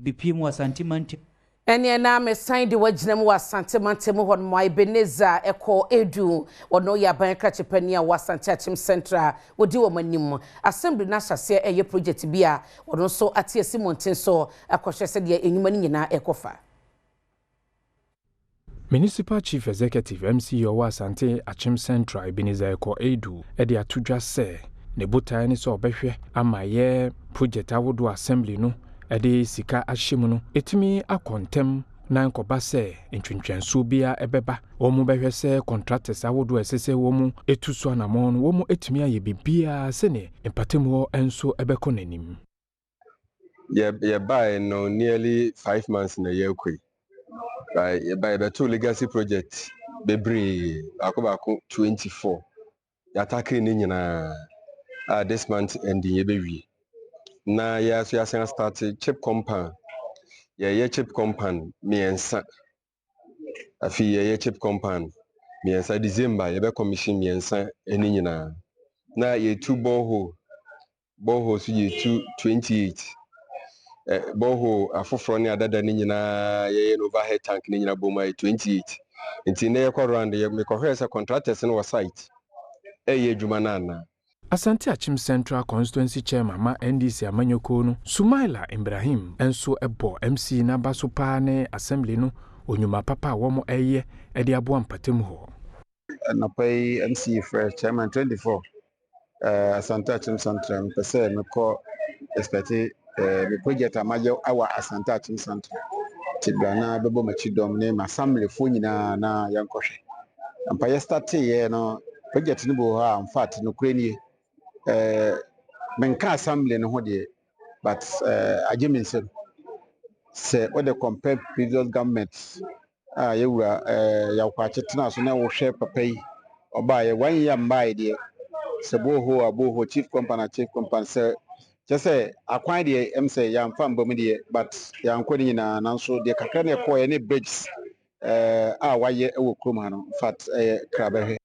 Bepie mu Asante mantam. Ɛneɛ na mesan de wagyina mu wɔ Asante mantam hɔ nom. Ebenezer Ɛkɔ Edu, ɔno yɛ aban krakye panin a wɔ Asante Akyem Central a wɔdi wɔn anim. Assembly no ahyɛseɛ ɛyɛ project bi a ɔno nso ate asi mmɔnten so akɔhwɛ sɛdeɛ nnwuma no nyinaa ɛkɔfa. Municipal Chief Executive, MCE, ɔwɔ Asante Akyem Central, Ebenezer Ɛkɔ Edu, de ato dwa sɛ ne botaeɛ ne sɛ ɔbɛhwɛ ama yɛ project ahodoɔ assembly no de sika ahyɛ mu no ɛtumi akɔ ntɛm na nkɔba sɛ ntwentwɛnsoɔ biara ɛbɛba. Wɔn bɛhwɛ sɛ contractors ahodoɔ a ɛsɛ sɛ wɔn etu so anammɔn no, wɔn etumi ayɛ biribiara sɛnea mpatamu hɔ nso ɛbɛkɔ n'anim. Yɛbaeɛ no, nearly 5 months na yɛrekɔ yi. Yɛba yɛbɛto legacy project bebree, baako baako 24. Yɛatackle ne nyinaa a this month ending yɛbɛwie. Na yɛ nso yɛasan start CHPS compound. Yɛyɛ CHPS compound mmiɛnsa. Afei yɛyɛ CHPS compound mmiɛnsa, December yɛbɛ commission mmiɛnsa ne nyinaa. Na yɛtu borehole, borehole so yɛtu 28. Borehole afoforɔ ne adada ne nyinaa, yɛyɛ no overhead tank ne nyinaa bɔ mu ayɛ 28. Nti nnɛ yɛkɔ round, yɛ mekɔhwɛɛ sɛ contractors no wɔ site ɛyɛ adwuma no anaa. Asante Akyem Central Constituency Chairman ma NDC amanyɔkuo no, Sumaila Ibrahim, nso bɔ MCE n'aba so paa ne assembly no onyuma papa a wɔn ɛyɛ de aboa mpatamu hɔ. Anɔpa yi MCE frɛ Chairman 24 Asante Akyem Central, mepɛ sɛ mekɔ inspect me project a mayɛ awɔ Asante Akyem Central, nti bra na bɛbɔ m'akyi dɔm ne m'assemblyfoɔ nyinaa na yɛnkɔhwɛ. Ampa, yɛ starteeɛ no, project no bi wɔ hɔ a, in fact, nokorɛ nie, menka assembly no ho deɛ, but agye me nsam sɛ wode compare previous government a yɛwura Yaw Kwakye tena so na wohwɛ papa yi ɔbaayɛ one year mbaayɛ deɛ, sɛ borehole a borehole, CHPS compound a CHPS compound, sɛ kyɛ sɛ akwan deɛ, sɛ yɛamfa mba mu deɛ, but yɛankɔ ne nyinaa, nanso deɛ kakra na ɛkɔɔyɛ ne bridges a wayɛ wɔ kurom ha no, in fact, ɛyɛ krabɛhwɛ.